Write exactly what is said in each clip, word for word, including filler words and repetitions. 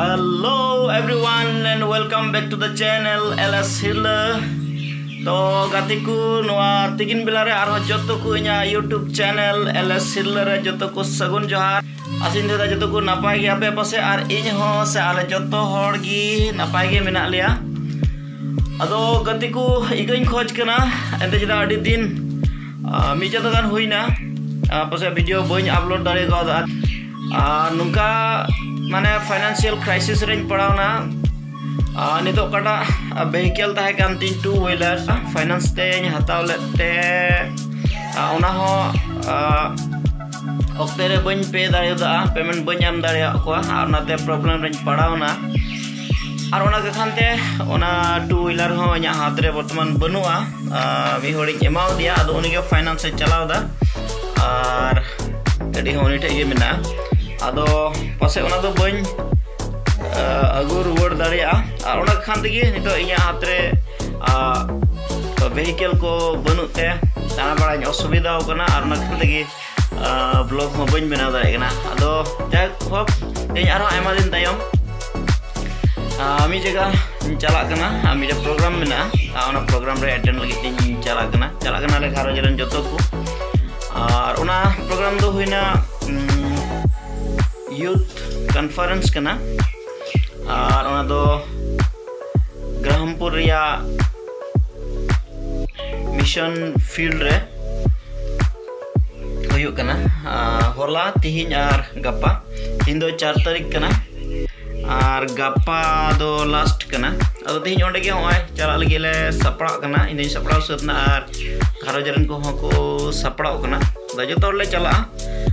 Hello everyone and welcome back to the channel L S Hilla. ᱛᱚ ᱜᱟᱛᱮ ᱠᱚ, ᱱᱚᱣᱟ ᱛᱤᱠᱤᱱ ᱵᱮᱞᱟ ᱨᱮ ᱟᱨᱦᱚᱸ ᱡᱚᱛᱚ ᱠᱚ ᱤᱧᱟᱹᱜ YouTube channel L S Hilla ᱨᱮ ᱡᱚᱛᱚ ᱠᱚ ᱥᱟᱹᱜᱩᱱ ᱡᱚᱦᱟᱨ᱾ ᱟᱥᱤᱧ ᱫᱟᱫᱟ ᱡᱚᱛᱚ ᱠᱚ ᱱᱟᱯᱟᱭ ᱜᱮᱭᱟ ᱯᱮ ᱯᱟᱥᱮ, ᱟᱨ ᱤᱧ ᱦᱚᱸ ᱥᱮ ᱟᱞᱮ ᱡᱚᱛᱚ ᱦᱚᱲ ᱜᱮ ᱱᱟᱯᱟᱭ ᱜᱮ ᱢᱮᱱᱟᱜ ᱞᱮᱭᱟ᱾ ᱟᱫᱚ ᱜᱟᱛᱮ ᱠᱚ, ᱤᱠᱟᱹᱧ ᱠᱷᱚᱡᱽ ᱠᱟᱱᱟ, ᱮᱱᱛᱮ ᱪᱮᱫᱟᱜ ᱟᱹᱰᱤ ᱫᱤᱱ, ᱟᱨ ᱢᱤᱫ ᱪᱟᱸᱫᱳ ᱜᱟᱱ ᱦᱩᱭᱱᱟ, ᱟᱨ ᱯᱟᱥᱮᱡ video ᱵᱟᱹᱧ upload ᱫᱟᱲᱮ ᱠᱟᱣᱫᱟ᱾ ᱟᱨ ᱱᱚᱝᱠᱟ ᱢᱟᱱᱮ financial crisis ᱨᱮᱧ ᱯᱟᱲᱟᱣᱱᱟ᱾ ᱟᱨ ᱱᱤᱛᱚᱜ ᱚᱠᱟᱴᱟᱜ vehicle ᱛᱟᱦᱮᱸ ᱠᱟᱱ ᱛᱤᱧ, two wheeler, finance ᱛᱮᱧ ᱦᱟᱛᱟᱣ ᱞᱮᱫ ᱛᱮ, ᱟᱨ ᱚᱱᱟ ᱦᱚᱸ, ᱟᱨ ᱚᱠᱛᱮ ᱨᱮ ᱵᱟᱹᱧ pay ᱫᱟᱲᱮᱭᱟᱫᱟ, payment ᱵᱟᱹᱧ ᱮᱢ ᱫᱟᱲᱮᱭᱟᱫ ᱠᱚᱣᱟ, ᱟᱨ ᱚᱱᱟᱛᱮ problem ᱨᱮᱧ ᱯᱟᱲᱟᱣᱱᱟ᱾ ᱟᱨ ᱚᱱᱟ ᱠᱟᱠᱷᱟᱱ ᱛᱮ ᱚᱱᱟ two wheeler ᱦᱚᱸ ᱤᱧᱟᱹᱜ ᱦᱟᱛ ᱨᱮ ᱵᱚᱨᱛᱚᱢᱟᱱ ᱵᱟᱹᱱᱩᱜᱼᱟ᱾ ᱟᱨ ᱢᱤᱫ ᱦᱚᱲᱤᱧ ᱮᱢᱟᱣᱟᱫᱮᱭᱟ, ᱟᱫᱚ ᱩᱱᱤᱜᱮ finance ᱮ ᱪᱟᱞᱟᱣᱫᱟ, ᱟᱨ ᱜᱟᱹᱰᱤ ᱦᱚᱸ ᱩᱱᱤ ᱴᱷᱮᱡ ᱜᱮ ᱢᱮᱱᱟᱜᱼᱟ᱾ ᱟᱫᱚ ᱯᱟᱥᱮᱡ ᱚᱱᱟ ᱫᱚ ᱵᱟᱹᱧ, ᱟᱨ, ᱟᱹᱜᱩ ᱨᱩᱣᱟᱹᱲ ᱫᱟᱲᱮᱭᱟᱜᱼᱟ᱾ ᱟᱨ ᱚᱱᱟ ᱠᱟᱠᱷᱟᱱ ᱛᱮᱜᱮ ᱱᱤᱛᱚᱜ ᱤᱧᱟᱹᱜ ᱦᱟᱛ ᱨᱮ, ᱟᱨ, vehicle ᱠᱚ ᱵᱟᱹᱱᱩᱜ ᱛᱮ ᱫᱟᱬᱟ ᱵᱟᱲᱟᱧ ᱚᱥᱩᱵᱤᱫᱷᱟᱣ ᱠᱟᱱᱟ, ᱟᱨ ᱚᱱᱟ ᱠᱟᱠᱷᱟᱱ ᱛᱮᱜᱮ ᱵᱞᱚᱜ ᱦᱚᱸ ᱵᱟᱹᱧ ᱵᱮᱱᱟᱣ ᱫᱟᱲᱮᱭᱟᱜ ᱠᱟᱱᱟ᱾ ᱟᱫᱚ ᱡᱟᱭᱦᱳᱠ, ᱤᱧ ᱟᱨᱦᱚᱸ ᱟᱭᱢᱟ ᱫᱤᱱ ᱛᱟᱭᱚᱢ, ᱟᱨ, ᱢᱤᱫ ᱡᱟᱭᱜᱟ ᱤᱧ ᱪᱟᱞᱟᱜ ᱠᱟᱱᱟ, ᱟᱨ ᱢᱤᱫᱴᱮᱱ program ᱢᱮᱱᱟᱜᱼᱟ, ᱟᱨ ᱚᱱᱟ program ᱨᱮ attend ᱞᱟᱹᱜᱤᱫ ᱤᱧ ᱪᱟᱞᱟᱜ ᱠᱟᱱᱟ᱾ ᱪᱟᱞᱟᱜ ᱠᱟᱱᱟᱞᱮ ᱜᱷᱟᱨᱚᱸᱡᱽ ᱨᱮᱱ ᱡᱚᱛᱚ ᱠᱚ᱾ ᱟᱨ ᱚᱱᱟ program ᱫᱚ ᱦᱩᱭᱱᱟ, ᱩᱢ, youth conference ᱠᱟᱱᱟ, ᱟᱨ ᱚᱱᱟ ᱫᱚ ᱜᱨᱟᱦᱟᱢᱯᱩᱨ ᱨᱮᱭᱟᱜ mission field ᱨᱮ ᱦᱩᱭᱩᱜ ᱠᱟᱱᱟ᱾ ᱟᱨ ᱦᱚᱞᱟ, ᱛᱤᱦᱤᱧ ᱟᱨ ᱜᱟᱯᱟ᱾ ᱛᱤᱦᱤᱧ ᱫᱚ ᱪᱟᱨ ᱛᱟᱹᱨᱤᱠᱷ ᱠᱟᱱᱟ, ᱟᱨ ᱜᱟᱯᱟ ᱫᱚ last ᱠᱟᱱᱟ᱾ ᱟᱫᱚ ᱛᱤᱦᱤᱧ ᱚᱸᱰᱮ ᱜᱮ ᱦᱚᱸᱜᱼᱚᱭ ᱪᱟᱞᱟᱜ ᱞᱟᱹᱜᱤᱫ ᱞᱮ ᱥᱟᱯᱲᱟᱜ ᱠᱟᱱᱟ᱾ ᱤᱧ ᱫᱚᱧ ᱥᱟᱯᱲᱟᱣ ᱥᱟᱹᱛ ᱮᱱᱟ, ᱟᱨ ᱜᱷᱟᱨᱚᱸᱡᱽ ᱨᱮᱱ ᱠᱚᱦᱚᱸ ᱠᱚ ᱥᱟᱯᱲᱟᱜ ᱠᱟᱱᱟ᱾ ᱟᱫᱚ ᱡᱚᱛᱚ ᱦᱚᱲ ᱞᱮ ᱪᱟᱞᱟᱜᱼᱟ᱾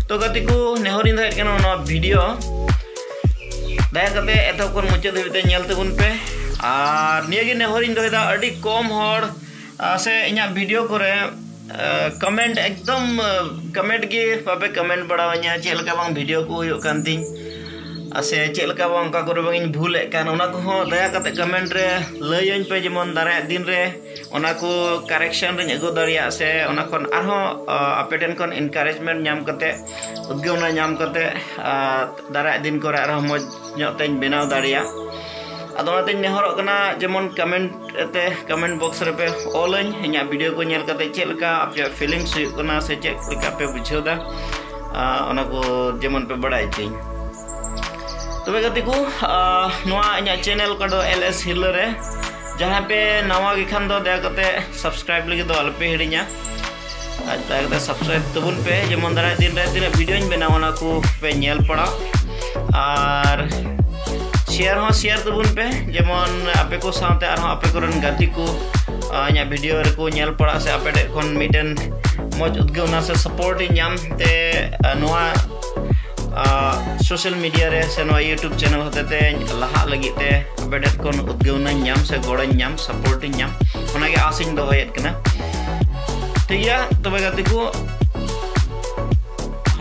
ᱛᱚ ᱜᱟᱛᱮ ᱠᱚ, ᱱᱮᱦᱚᱨᱤᱧ ᱫᱚᱦᱚᱭᱮᱫ ᱠᱟᱱᱟ, ᱱᱚᱣᱟ video ᱫᱟᱭᱟ ᱠᱟᱛᱮ ᱮᱛᱚᱦᱚᱵ ᱠᱷᱚᱱ ᱢᱩᱪᱟᱹᱫ ᱫᱷᱟᱹᱵᱤᱡ ᱛᱮ ᱧᱮᱞ ᱛᱟᱵᱚᱱ ᱯᱮ᱾ ᱟᱨ ᱱᱤᱭᱟᱹᱜᱮ ᱱᱮᱦᱚᱨᱤᱧ ᱫᱚᱦᱚᱭᱮᱫᱟ, ᱟᱹᱰᱤ ᱠᱚᱢ ᱦᱚᱲ, ᱟᱨ ᱥᱮ ᱤᱧᱟᱹᱜ video ᱠᱚᱨᱮ, ᱟᱨ, comment ᱮᱠᱫᱚᱢ, ᱟᱨ, comment ᱜᱮ ᱵᱟᱯᱮ comment ᱵᱟᱲᱟᱣᱟᱹᱧᱟ, ᱪᱮᱫ ᱞᱮᱠᱟ ᱵᱟᱝ video ᱠᱚ ᱦᱩᱭᱩᱜ ᱠᱟᱱ ᱛᱤᱧ᱾ ᱟᱨ ᱥᱮ ᱪᱮᱫ ᱞᱮᱠᱟ ᱵᱟᱝ, ᱚᱱᱠᱟ ᱠᱚᱨᱮ ᱵᱟᱝ ᱤᱧ ᱵᱷᱩᱞᱮᱫ ᱠᱟᱱ, ᱚᱱᱟ ᱠᱚᱦᱚᱸ ᱫᱟᱭᱟ ᱠᱟᱛᱮ comment ᱨᱮ ᱞᱟᱹᱭᱟᱹᱧ ᱯᱮ, ᱡᱮᱢᱚᱱ ᱫᱟᱨᱟᱭᱟᱜ ᱫᱤᱱ ᱨᱮ ᱚᱱᱟ ᱠᱚ correction ᱨᱤᱧ ᱟᱹᱜᱩ ᱫᱟᱲᱮᱭᱟᱜ ᱥᱮ ᱚᱱᱟ ᱠᱷᱚᱱ ᱟᱨᱦᱚᱸ, ᱟ, ᱟᱯᱮ ᱴᱷᱮᱱ ᱠᱷᱚᱱ encouragement ᱧᱟᱢ ᱠᱟᱛᱮ, ᱩᱫᱽᱜᱟᱹᱣᱱᱟ ᱧᱟᱢ ᱠᱟᱛᱮ, ᱟ, ᱫᱟᱨᱟᱭᱟᱜ ᱫᱤᱱ ᱠᱚᱨᱮ ᱟᱨᱦᱚᱸ ᱢᱚᱡᱽ ᱧᱚᱜ ᱛᱮᱧ ᱵᱮᱱᱟᱣ ᱫᱟᱲᱮᱭᱟᱜ᱾ ᱟᱫᱚ ᱚᱱᱟᱛᱮᱧ ᱱᱮᱦᱚᱨᱚᱜ ᱠᱟᱱᱟ, ᱡᱮᱢᱚᱱ comment ᱛᱮ, comment box ᱨᱮᱯᱮ ᱚᱞᱟᱹᱧ, ᱤᱧᱟᱹᱜ video ᱠᱚ ᱧᱮᱞ ᱠᱟᱛᱮ ᱪᱮᱫ ᱞᱮᱠᱟ ᱟᱯᱮᱭᱟᱜ feelings ᱦᱩᱭᱩᱜ ᱠᱟᱱᱟ ᱥᱮ ᱪᱮᱫ ᱞᱮᱠᱟ ᱯᱮ ᱵᱩᱡᱷᱟᱹᱣ ᱫᱟ, ᱟ, ᱚᱱᱟ ᱠᱚ ᱡᱮᱢᱚᱱ ᱯᱮ ᱵᱟᱲᱟᱭ ᱦᱚᱪᱚᱧ᱾ ᱛᱚᱵᱮ ᱜᱟᱛᱮ ᱠᱚ, ᱟ, ᱱᱚᱣᱟ ᱤᱧᱟᱹᱜ channel ᱠᱚᱫᱚ L S ᱦᱤᱨᱞᱟᱹ ᱨᱮ ᱡᱟᱦᱟᱸᱭ ᱯᱮ ᱱᱟᱣᱟ ᱜᱮ ᱠᱷᱟᱱ ᱫᱚ ᱫᱟᱭᱟ ᱠᱟᱛᱮ subscribe ᱞᱟᱹᱜᱤᱫ ᱫᱚ ᱟᱞᱚᱯᱮ ᱦᱤᱲᱤᱧᱟ᱾ ᱟᱨ ᱫᱟᱭᱟ ᱠᱟᱛᱮ subscribe ᱛᱟᱵᱚᱱ ᱯᱮ, ᱡᱮᱢᱚᱱ ᱫᱟᱨᱟᱭ ᱫᱤᱱ ᱨᱮ ᱛᱤᱱᱟᱹᱜ videoᱧ ᱵᱮᱱᱟᱣᱟ ᱚᱱᱟ ᱠᱚ ᱯᱮ ᱧᱮᱞ ᱯᱟᱲᱟᱣ᱾ ᱟᱨ share ᱦᱚᱸ share ᱛᱟᱵᱚᱱ ᱯᱮ, ᱡᱮᱢᱚᱱ ᱟᱯᱮ ᱠᱚ ᱥᱟᱶᱛᱮ ᱟᱨᱦᱚᱸ ᱟᱯᱮ ᱠᱚᱨᱮᱱ ᱜᱟᱛᱮ ᱠᱚ, ᱟ, ᱤᱧᱟᱹᱜ video ᱨᱮᱠᱚ ᱧᱮᱞ ᱯᱟᱲᱟᱜ ᱥᱮ ᱟᱯᱮ ᱴᱷᱮᱱ ᱠᱷᱚᱱ ᱢᱤᱫᱴᱮᱱ ᱢᱚᱡᱽ ᱩᱫᱽᱜᱟᱹᱣᱱᱟ ᱥᱮ support ᱤᱧ ᱧᱟᱢ ᱛᱮ, ᱟ, ᱱᱚᱣᱟ, ᱟ, social media ᱨᱮ ᱥᱮ ᱱᱚᱣᱟ YouTube channel ᱦᱚᱛᱮ ᱛᱮ ᱞᱟᱦᱟᱜ ᱞᱟᱹᱜᱤᱫ ᱛᱮ ᱟᱯᱮ ᱴᱷᱮᱱ ᱠᱷᱚᱱ ᱩᱫᱽᱜᱟᱹᱣᱱᱟᱧ ᱧᱟᱢ ᱥᱮ ᱜᱚᱲᱚᱧ ᱧᱟᱢ, support ᱤᱧ ᱧᱟᱢ, ᱚᱱᱟᱜᱮ ᱟᱥ ᱤᱧ ᱫᱚᱦᱚᱭᱮᱫ ᱠᱟᱱᱟ᱾ ᱴᱷᱤᱠ ᱜᱮᱭᱟ, ᱛᱚᱵᱮ ᱜᱟᱛᱮ ᱠᱚ,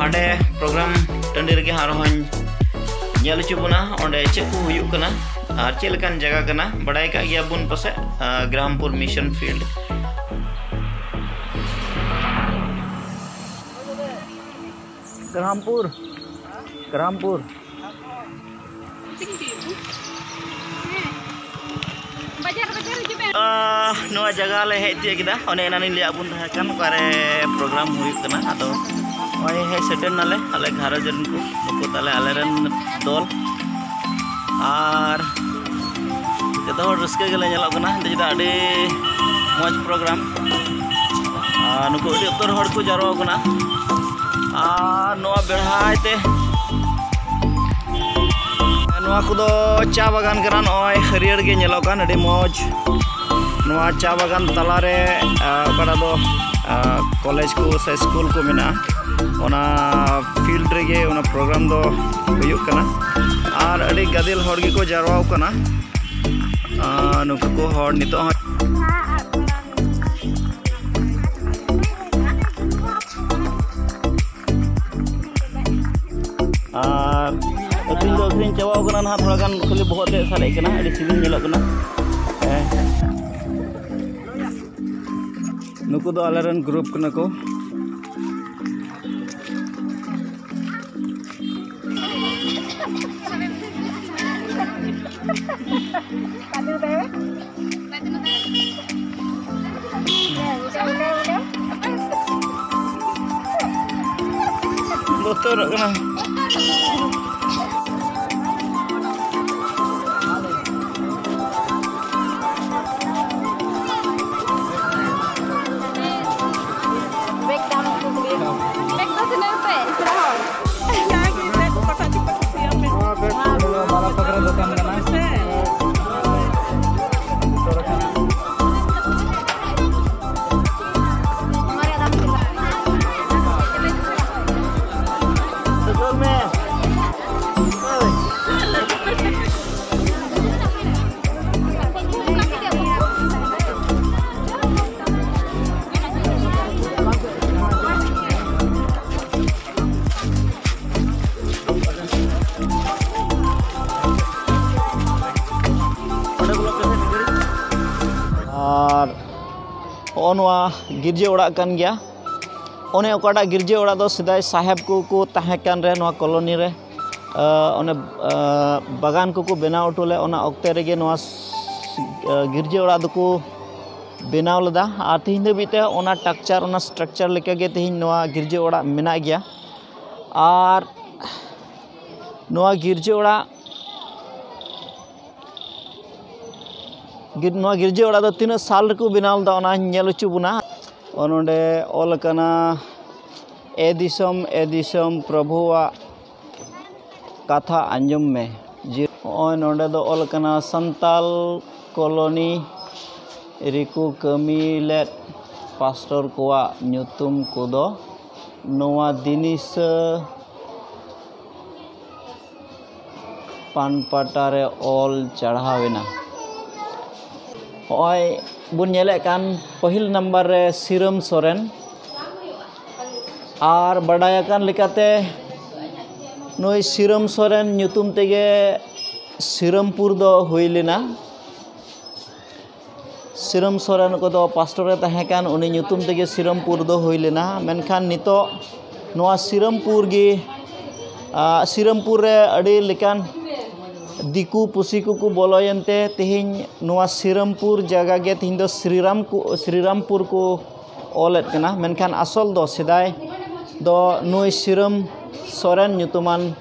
ᱦᱟᱸᱰᱮ program ᱴᱟᱺᱰᱤ ᱨᱮᱜᱮ ᱦᱟᱸᱜ ᱟᱨᱦᱚᱸᱧ ᱧᱮᱞ ᱦᱚᱪᱚ ᱵᱚᱱᱟ, ᱚᱸᱰᱮ ᱪᱮᱫ ᱠᱚ ᱦᱩᱭᱩᱜ ᱠᱟᱱᱟ ᱟᱨ ᱪᱮᱫ ᱞᱮᱠᱟᱱ ᱡᱟᱭᱜᱟ ᱠᱟᱱᱟ, ᱵᱟᱲᱟᱭ ᱠᱟᱜ ᱜᱮᱭᱟ ᱵᱚᱱ ᱯᱟᱥᱮᱡ, ᱟ, ᱜᱨᱟᱢᱯᱩᱨ mission field᱾ ᱜᱨᱟᱢᱯᱩᱨ, ᱜᱨᱟᱢᱯᱩᱨ᱾ ᱵᱟᱡᱟᱨ, ᱵᱟᱡᱟᱨ ᱦᱤᱡᱩᱜ ᱢᱮ᱾ ᱟᱦ, ᱱᱚᱣᱟ ᱡᱟᱭᱜᱟ ᱞᱮ ᱦᱮᱡ ᱛᱤᱭᱳᱜ ᱠᱮᱫᱟ᱾ ᱚᱱᱮ ᱮᱱᱟᱱᱤᱧ ᱞᱟᱹᱭᱟᱫ ᱵᱚᱱ ᱛᱟᱦᱮᱸ ᱠᱟᱱ, ᱚᱠᱟᱨᱮ program ᱦᱩᱭᱩᱜ ᱠᱟᱱᱟ᱾ ᱟᱫᱚ ᱱᱚᱜᱼᱚᱭ ᱦᱮᱡ ᱥᱮᱴᱮᱨ ᱱᱟᱞᱮ, ᱟᱞᱮ ᱜᱷᱟᱨᱚᱸᱡᱽ ᱨᱮᱱ ᱠᱚ, ᱱᱩᱠᱩ ᱛᱟᱞᱮ ᱟᱞᱮᱨᱮᱱ ᱫᱚᱞ᱾ ᱟᱨ ᱡᱚᱛᱚ ᱦᱚᱲ ᱨᱟᱹᱥᱠᱟᱹ ᱜᱮᱞᱮ ᱧᱮᱞᱚᱜ ᱠᱟᱱᱟ᱾ ᱱᱤᱛᱚᱜ ᱡᱩᱫᱤ ᱟᱹᱰᱤ ᱢᱚᱡᱽ program᱾ ᱟᱨ ᱱᱩᱠᱩ ᱟᱹᱰᱤ ᱩᱛᱟᱹᱨ ᱦᱚᱲ ᱠᱚ ᱡᱟᱨᱣᱟ ᱠᱟᱱᱟ᱾ ᱟᱨ ᱱᱚᱣᱟ ᱵᱮᱲᱦᱟᱭ ᱛᱮ ᱱᱚᱣᱟ ᱠᱚᱫᱚ ᱪᱟ ᱵᱟᱜᱟᱱ ᱠᱟᱱᱟ᱾ ᱱᱚᱜᱼᱚᱭ ᱦᱟᱹᱨᱭᱟᱹᱲ ᱜᱮ ᱧᱮᱞᱚᱜ ᱠᱟᱱ, ᱟᱹᱰᱤ ᱢᱚᱡᱽ᱾ ᱱᱚᱣᱟ ᱪᱟ ᱵᱟᱜᱟᱱ ᱛᱟᱞᱟᱨᱮ, ᱟ, ᱚᱠᱟᱴᱟᱜ ᱫᱚ, ᱟ, ᱠᱚᱞᱮᱡᱽ ᱠᱚ ᱥᱮ ᱥᱠᱩᱞ ᱠᱚ ᱢᱮᱱᱟᱜᱼᱟ, ᱚᱱᱟ field ᱨᱮᱜᱮ ᱚᱱᱟ program ᱫᱚ ᱦᱩᱭᱩᱜ ᱠᱟᱱᱟ᱾ ᱟᱨ ᱟᱹᱰᱤ ᱜᱟᱫᱮᱞ ᱦᱚᱲ ᱜᱮᱠᱚ ᱡᱟᱨᱣᱟ ᱠᱟᱱᱟ᱾ ᱟ, ᱱᱩᱠᱩ ᱠᱚ ᱦᱚᱲ ᱱᱤᱛᱚᱜ ᱦᱚᱸ ᱟᱨ ᱟᱹᱠᱷᱨᱤᱧ ᱫᱚ ᱟᱹᱠᱷᱨᱤᱧ ᱪᱟᱵᱟᱣ ᱠᱟᱱᱟ ᱱᱟᱦᱟᱜ, ᱛᱷᱚᱲᱟ ᱜᱟᱱ ᱠᱷᱟᱹᱞᱤ ᱵᱚᱦᱚᱜ ᱛᱮᱫ ᱥᱟᱨᱮᱡ ᱠᱟᱱᱟ, ᱟᱹᱰᱤ ᱥᱤᱵᱤᱞ ᱧᱮᱞᱚᱜ ᱠᱟᱱᱟ᱾ ᱦᱮᱸ᱾ ᱱᱩᱠᱩ ᱫᱚ ᱟᱞᱮ ᱨᱮᱱ ᱜᱨᱩᱯ ᱠᱟᱱᱟ ᱠᱚ᱾ ᱵᱚᱛᱚᱨᱚᱜ ᱠᱟᱱᱟ᱾ ᱵᱮᱜᱽ ᱫᱟᱢ ᱠᱚ ᱠᱩᱞᱤᱭᱮᱫ ᱠᱚᱣᱟ᱾ ᱵᱮᱜᱽ ᱫᱚ ᱛᱤᱱᱟᱹᱜ ᱠᱟᱛᱮ? ᱯᱮᱲᱟ ᱦᱚᱲ᱾ ᱱᱚᱣᱟ ᱵᱮᱜᱽ ᱠᱚᱫᱚ ᱵᱟᱨᱚ ᱥᱚ ᱠᱟᱛᱮ ᱫᱚᱠᱟᱱ ᱠᱟᱱᱟ᱾ ᱟᱨ ᱦᱚᱸᱜᱼᱚ ᱱᱚᱣᱟ ᱜᱤᱨᱡᱟᱹ ᱚᱲᱟᱜ ᱠᱟᱱ ᱜᱮᱭᱟ᱾ ᱚᱱᱮ ᱚᱠᱟᱴᱟᱜ ᱜᱤᱨᱡᱟᱹ ᱚᱲᱟᱜ ᱫᱚ ᱥᱮᱫᱟᱭ ᱥᱟᱦᱮᱵᱽ ᱠᱚᱠᱚ ᱛᱟᱦᱮᱸ ᱠᱟᱱ ᱨᱮ ᱱᱚᱣᱟ ᱠᱚᱞᱚᱱᱤ ᱨᱮ, ᱟᱸ, ᱚᱱᱮ, ᱟᱸ, ᱵᱟᱜᱟᱱ ᱠᱚᱠᱚ ᱵᱮᱱᱟᱣ ᱦᱚᱴᱚ ᱞᱮᱫ, ᱚᱱᱟ ᱚᱠᱛᱮ ᱨᱮᱜᱮ ᱱᱚᱣᱟ ᱥ-, ᱟᱸ, ᱜᱤᱨᱡᱟᱹ ᱚᱲᱟᱜ ᱫᱚᱠᱚ ᱵᱮᱱᱟᱣ ᱞᱮᱫᱟ᱾ ᱟᱨ ᱛᱮᱦᱮᱧ ᱫᱷᱟᱹᱵᱤᱡ ᱛᱮ ᱚᱱᱟ ᱴᱟᱠᱪᱟᱨ, ᱚᱱᱟ ᱥᱴᱨᱟᱠᱪᱟᱨ ᱞᱮᱠᱟᱜᱮ ᱛᱮᱦᱮᱧ ᱱᱚᱣᱟ ᱜᱤᱨᱡᱟᱹ ᱚᱲᱟᱜ ᱢᱮᱱᱟᱜ ᱜᱮᱭᱟ᱾ ᱟᱨ ᱱᱚᱣᱟ ᱜᱤᱨᱡᱟᱹ ᱚᱲᱟᱜ, ᱜᱤᱨ-, ᱱᱚᱣᱟ ᱜᱤᱨᱡᱟᱹ ᱚᱲᱟᱜ ᱫᱚ ᱛᱤᱱᱟᱹᱜ ᱥᱟᱞ ᱨᱮᱠᱚ ᱵᱮᱱᱟᱣ ᱞᱮᱫᱟ, ᱚᱱᱟᱧ ᱧᱮᱞ ᱦᱚᱪᱚ ᱵᱚᱱᱟ᱾ ᱱᱚᱰᱮ ᱚᱞ ᱟᱠᱟᱱᱟ, "ᱮ ᱫᱤᱥᱚᱢ, ᱮ ᱫᱤᱥᱚᱢ, ᱯᱨᱚᱵᱷᱩᱣᱟᱜ ᱠᱟᱛᱷᱟ ᱟᱸᱡᱚᱢ ᱢᱮ᱾" ᱡᱮ ᱱᱚᱜᱼᱚᱭ ᱱᱚᱰᱮ ᱫᱚ ᱚᱞ ᱟᱠᱟᱱᱟ, ᱥᱟᱱᱛᱟᱞ ᱠᱚᱞᱚᱱᱤ ᱨᱮᱠᱚ ᱠᱟᱹᱢᱤ ᱞᱮᱫ ᱯᱟᱥᱴᱚᱨ ᱠᱚᱣᱟᱜ ᱧᱩᱛᱩᱢ ᱠᱚᱫᱚ ᱱᱚᱣᱟ ᱫᱤᱱᱤᱥᱟᱹ ᱯᱟᱱᱯᱟᱴᱟ ᱨᱮ ᱚᱞ ᱪᱟᱲᱦᱟᱣ ᱮᱱᱟ᱾ ᱦᱚᱸᱜᱼᱚᱭ ᱵᱚᱱ ᱧᱮᱞᱮᱫ ᱠᱟᱱ ᱯᱟᱹᱦᱤᱞ ᱱᱟᱢᱵᱟᱨ ᱨᱮ ᱥᱤᱨᱟᱹᱢ ᱥᱚᱨᱮᱱ, ᱟᱨ ᱵᱟᱰᱟᱭ ᱟᱠᱟᱱ ᱞᱮᱠᱟᱛᱮ ᱱᱩᱭ ᱥᱤᱨᱟᱹᱢ ᱥᱚᱨᱮᱱ ᱧᱩᱛᱩᱢ ᱛᱮᱜᱮ ᱥᱤᱨᱟᱹᱢᱯᱩᱨ ᱫᱚ ᱦᱩᱭ ᱞᱮᱱᱟ᱾ ᱥᱤᱨᱟᱹᱢ ᱥᱚᱨᱮᱱ ᱠᱚᱫᱚ ᱯᱟᱥᱴᱚᱨᱮ ᱛᱟᱦᱮᱸ ᱠᱟᱱ, ᱩᱱᱤ ᱧᱩᱛᱩᱢ ᱛᱮᱜᱮ ᱥᱤᱨᱟᱹᱢᱯᱩᱨ ᱫᱚ ᱦᱩᱭ ᱞᱮᱱᱟ᱾ ᱢᱮᱱᱠᱷᱟᱱ ᱱᱤᱛᱚᱜ ᱱᱚᱣᱟ ᱥᱤᱨᱟᱹᱢᱯᱩᱨ ᱜᱮ, ᱟ, ᱥᱤᱨᱟᱹᱢᱯᱩᱨ ᱨᱮ ᱟᱹᱰᱤ ᱞᱮᱠᱟᱱ ᱫᱤᱠᱩ ᱯᱩᱥᱤ ᱠᱚᱠᱚ ᱵᱚᱞᱚᱭᱮᱱ ᱛᱮ ᱛᱮᱦᱮᱧ ᱱᱚᱣᱟ ᱥᱤᱨᱟᱹᱢᱯᱩᱨ ᱡᱟᱭᱜᱟ ᱜᱮ ᱛᱮᱦᱮᱧ ᱫᱚ ᱥᱨᱤᱨᱟᱢ ᱠᱚ, ᱥᱨᱤᱨᱟᱢᱯᱩᱨ ᱠᱚ ᱚᱞᱮᱫ ᱠᱟᱱᱟ᱾ ᱢᱮᱱᱠᱷᱟᱱ ᱟᱥᱚᱞ ᱫᱚ ᱥᱮᱫᱟᱭ ᱫᱚ ᱱᱩᱭ ᱥᱤᱨᱟᱹᱢ ᱥᱚᱨᱮᱱ ᱧᱩᱛᱩᱢᱟᱱ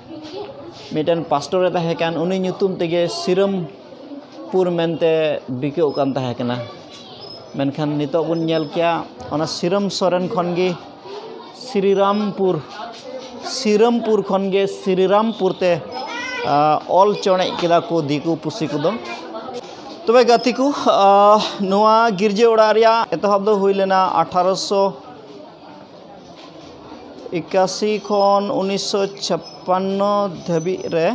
ᱢᱤᱫᱴᱮᱱ ᱯᱟᱥᱴᱚᱨᱮ ᱛᱟᱦᱮᱸ ᱠᱟᱱ, ᱩᱱᱤ ᱧᱩᱛᱩᱢ ᱛᱮᱜᱮ ᱥᱤᱨᱟᱹᱢ ᱯᱩᱨ ᱢᱮᱱᱛᱮ ᱵᱤᱠᱟᱹᱣ ᱠᱟᱱ ᱛᱟᱦᱮᱸ ᱠᱟᱱᱟ᱾ ᱢᱮᱱᱠᱷᱟᱱ ᱱᱤᱛᱚᱜ ᱵᱚᱱ ᱧᱮᱞ ᱠᱮᱭᱟ, ᱚᱱᱟ ᱥᱤᱨᱟᱹᱢ ᱥᱚᱨᱮᱱ ᱠᱷᱚᱱ ᱜᱮ ᱥᱨᱤᱨᱟᱢᱯᱩᱨ, ᱥᱤᱨᱟᱹᱢᱯᱩᱨ ᱠᱷᱚᱱ ᱜᱮ ᱥᱨᱤᱨᱟᱢᱯᱩᱨ ᱛᱮ, ᱟ, ᱚᱞ ᱪᱚᱬᱮᱡ ᱠᱮᱫᱟ ᱠᱚ ᱫᱤᱠᱩ ᱯᱩᱥᱤ ᱠᱚᱫᱚ᱾ ᱛᱚᱵᱮ ᱜᱟᱛᱮ ᱠᱚ, ᱟ, ᱱᱚᱣᱟ ᱜᱤᱨᱡᱟᱹ ᱚᱲᱟᱜ ᱨᱮᱭᱟᱜ ᱮᱛᱚᱦᱚᱵ ᱫᱚ ᱦᱩᱭ ᱞᱮᱱᱟ ᱟᱴᱷᱟᱨᱚᱥᱚ ᱮᱠᱟᱥᱤ ᱠᱷᱚᱱ ᱩᱱᱤᱥᱥᱚ ᱪᱷᱟᱯᱯᱟᱱᱱᱚ ᱫᱷᱟᱹᱵᱤᱡ ᱨᱮ᱾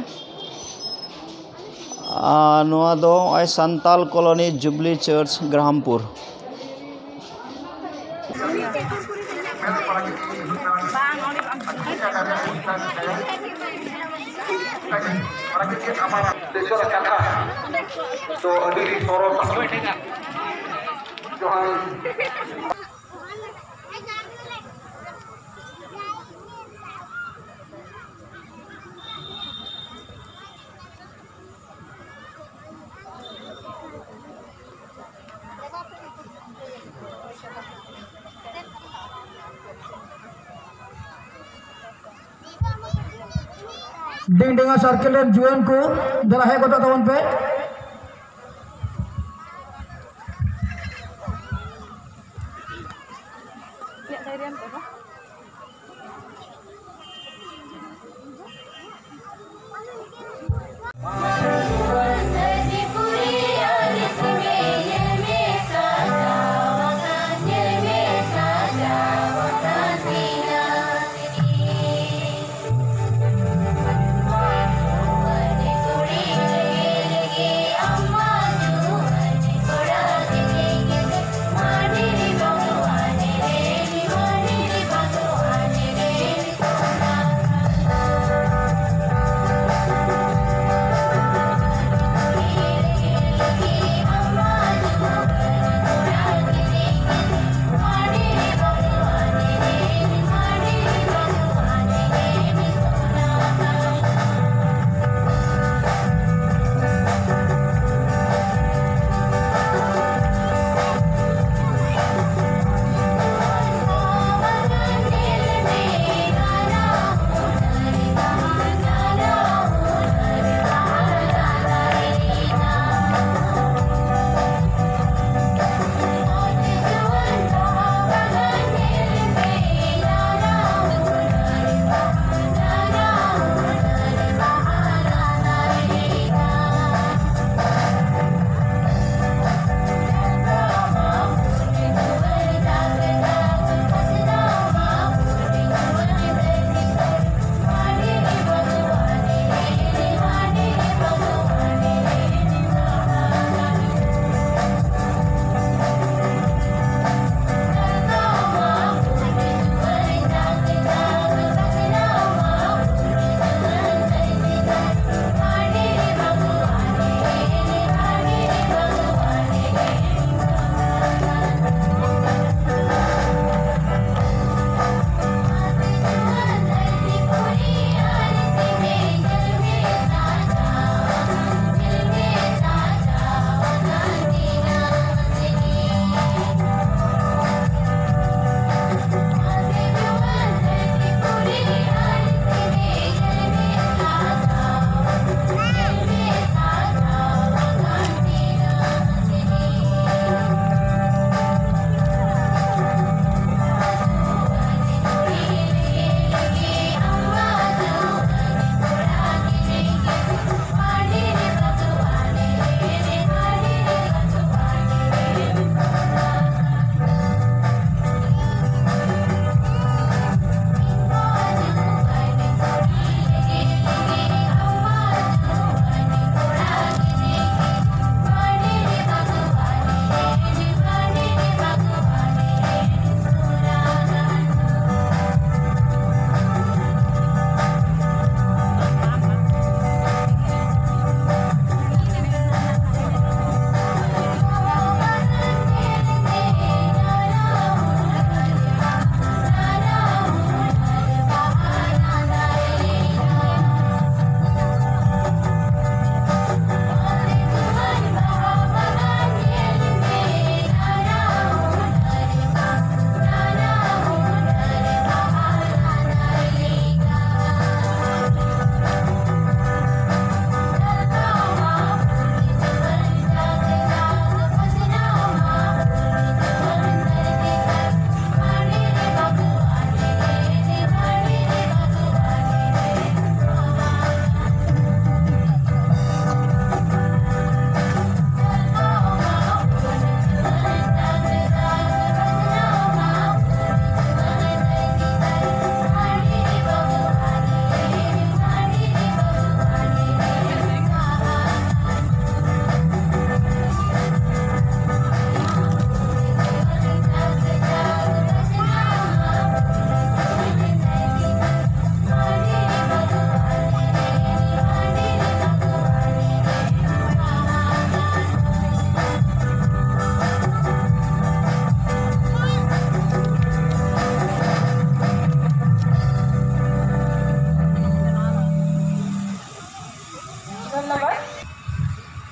ᱟᱨ ᱱᱚᱣᱟ ᱫᱚ ᱱᱚᱜᱼᱚᱭ Santal colony, Jubilee church, Grahampur. ᱛᱚ ᱟᱹᱰᱤ ᱥᱚᱨᱚᱥ ᱡᱚᱦᱟᱨ᱾ ᱰᱤᱝᱰᱤᱝᱟ circle ᱨᱮᱱ ᱡᱩᱣᱟᱹᱱ ᱠᱚ, ᱫᱮᱞᱟ ᱦᱮᱡ ᱜᱚᱫᱚᱜ ᱛᱟᱵᱚᱱ ᱯᱮ᱾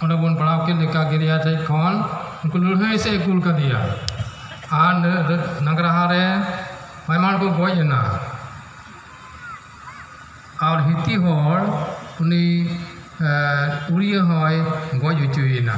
ᱚᱸᱰᱮ ᱵᱚᱱ ᱯᱟᱲᱦᱟᱣ ᱠᱮᱫ ᱞᱮᱠᱟ, ᱜᱤᱨᱤᱭᱟ ᱴᱷᱮᱡ ᱠᱷᱚᱱ ᱩᱱᱠᱩ ᱞᱟᱹᱲᱦᱟᱹᱭ ᱥᱮᱫ ᱠᱩᱞ ᱠᱟᱫᱮᱭᱟ᱾ ᱟᱨ ᱱᱟᱜᱽᱨᱟᱦᱟ ᱨᱮ ᱟᱭᱢᱟ ᱦᱚᱲ ᱠᱚ ᱜᱚᱡ ᱮᱱᱟ᱾ ᱟᱨ ᱦᱤᱛᱤ ᱦᱚᱲ ᱩᱱᱤ ᱩᱨᱤᱭᱟᱹ ᱦᱚᱸᱭ ᱜᱚᱡ ᱦᱚᱪᱚᱭᱮᱱᱟ᱾